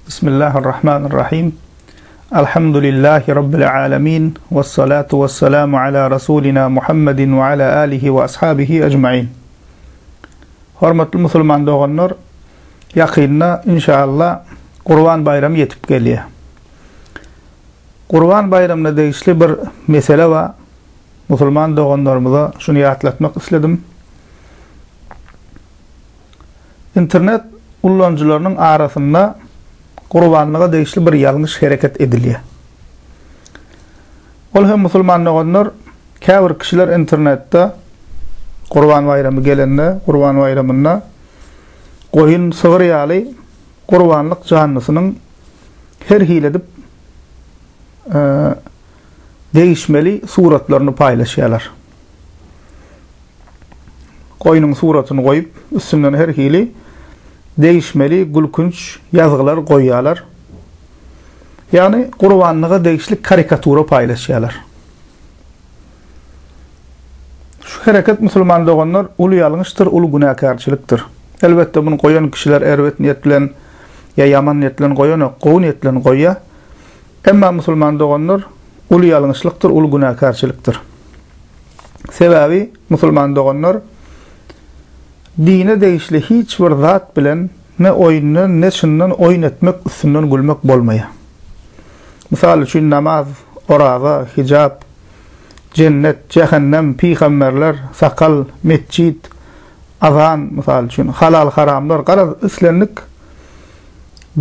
Bismillahirrahmanirrahim. Alhamdulillahi Rabbil alemin. Vessalatu vesselamu ala Rasulina Muhammedin ve ala alihi ve ashabihi ecmain. Hormatly musulman doganlar, ýakynda inşallah Gurban baýramy ýetip gelýär. Gurban baýramyna degişli bir mesele bar. Musulman doganlarymyza şuny ýatlatmak isledim. Internet ullanyjylarynyň arasynda gurbanlyga degişli bir ýalňyş hereket edilýär. Ol hem musulman doganlar käbir kişiler internetde Gurban baýramy gelende, Gurban baýramynda goýun, sygyr ýaly gurbanlyk janlysynyň her hili edip degişmeli suratlaryny paýlaşýarlar. Goýnuň suratyny goýup, üstünden her hili degişmeli, gülkünç ýazgylar goýýarlar. Ýagny gurbanlyga degişli karikatura paýlaşýarlar. Şu hereket musulman doganlar uly ýalňyşdyr, uly günäkärçilikdir. Elbetde muny goýan kişiler erbet niýet bilen ýa ýaman niýet bilen goýanok, gowy niýet bilen goýýar. Emma musulman doganlar uly ýalňyşlykdyr, uly günäkärçilikdir. Sebäbi musulman doganlar dine degişli hiç bir zat bilen ne oýundan, ne çyndan oýun etmek, üstünden gülmek bolmaýar. Mysal üçin namaz, oraza, hijap, jennet, jähennem, pygamberler, sakal, metjit, azan, mysal üçin, halal-haramlar, garaz islendik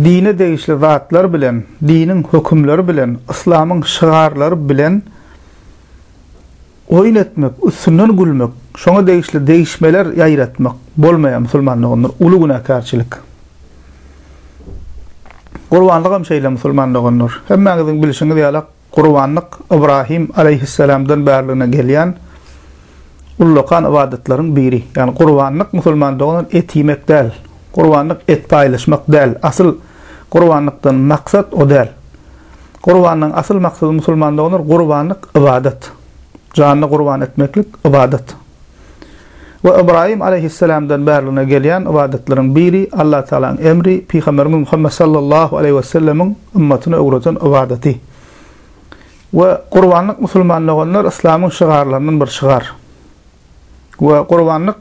dine degişli zatlar bilen, diniň hökümleri bilen, yslamyň şygarlary bilen oýun etmek, üstünden gülmek, şoňa degişli degişmeler ýaýratmak bolmaýar musulman doganlar, uly günäkärçilik. Gurbanlygam şeýle musulman doganlar. Hemmäňiziň bilşiňiz ýaly gurbanlyk Ybrahim aleýhissalamdan bärligine gelýän ullakan ybadatlaryň biri. Ýagny gurbanlyk musulman doganlar et iýmek däl. Gurbanlyk et paýlaşmak däl. Asyl gurbanlykdan maksat o däl. Gurbanlygyň asyl maksady musulman doganlar gurbanlyk ybadat. Janyny gurban etmeklik ybadat. We Ybraýym aleýhissalamdan bärligine gelýän ybadatlaryň biri Allah Tagalaň emri Pygamberimiz Muhammet sallallahu aleýhi wesellemiň ymmatyna öwreden ybadaty. We gurbanlyk musulman doganlar yslamyň şygarlaryndan bir şygar. We gurbanlyk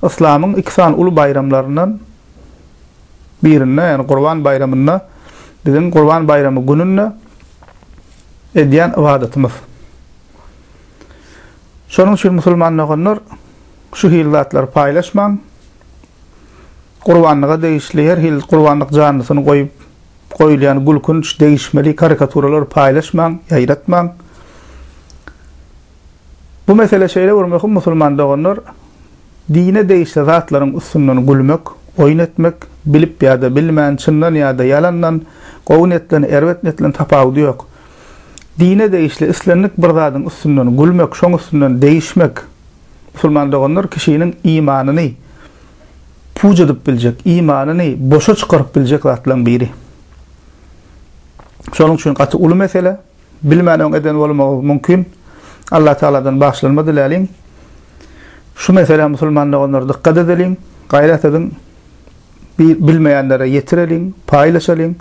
yslamyň iki sany uly baýramlaryndan birinde, ýagny Gurban baýramynda biziň Gurban baýramy gününde edýän ybadatymyz. Şonuň üçin musulman doganlar şu hili zatlary paýlaşmaň. Gurbanlyga degişli her hili gurbanlyk janlysyny goýup goýulýan gülkünç, degişmeli karikaturalary paýlaşmaň, ýaýratmaň. Bu mesele şeýle bir möhüm musulman doganlar, dine degişli zatlaryň üstünden gülmek, oýun etmek, bilip ýa-da bilmän, çyndan ýa-da ýalandan, gowy niýet bilen, erbet niýet bilen tapawudy ýok. Dine degişli islendik bir zadyň üstünden gülmek, şoň üstünden degişmek, musulman doganlar kişiniň imanyny puç edip biljek, imanyny boşa çykaryp biljek zatlaryň biri. Şonuň üçin gaty uly mesele. Bilmän öň eden bolmagy mümkin. Allah Tagaladan bagyşlanma diläliň. Şu meselä musulman doganlar dykgat edeliň, gaýrat ediň. Bilmeýänlere ýetireliň, paýlaşalyň.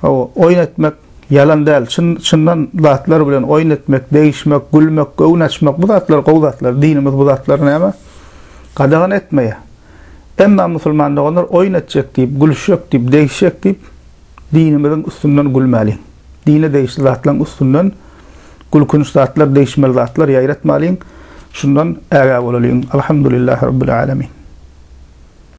Hawa, oýun etmek ýalan däl, çyn çyndan zatlar bilen oýun etmek, degişmek, gülmek, göwün açmak bu zatlar gowy zatlar. Dinimiz bu zatlary näme? Gadagan etmeýär. Emma musulman doganlar oýun etjek diýip, gülüşjek diýip, degişjek diýip dinimiziň üstünden gülmäliň. Dine degişli zatlaryň üstünden gülkünç zatlar, degişmeli zatlar ýaýratmalyň. Şundan ägä bolalyň. Alhamdulillahi Rabbil Alemin.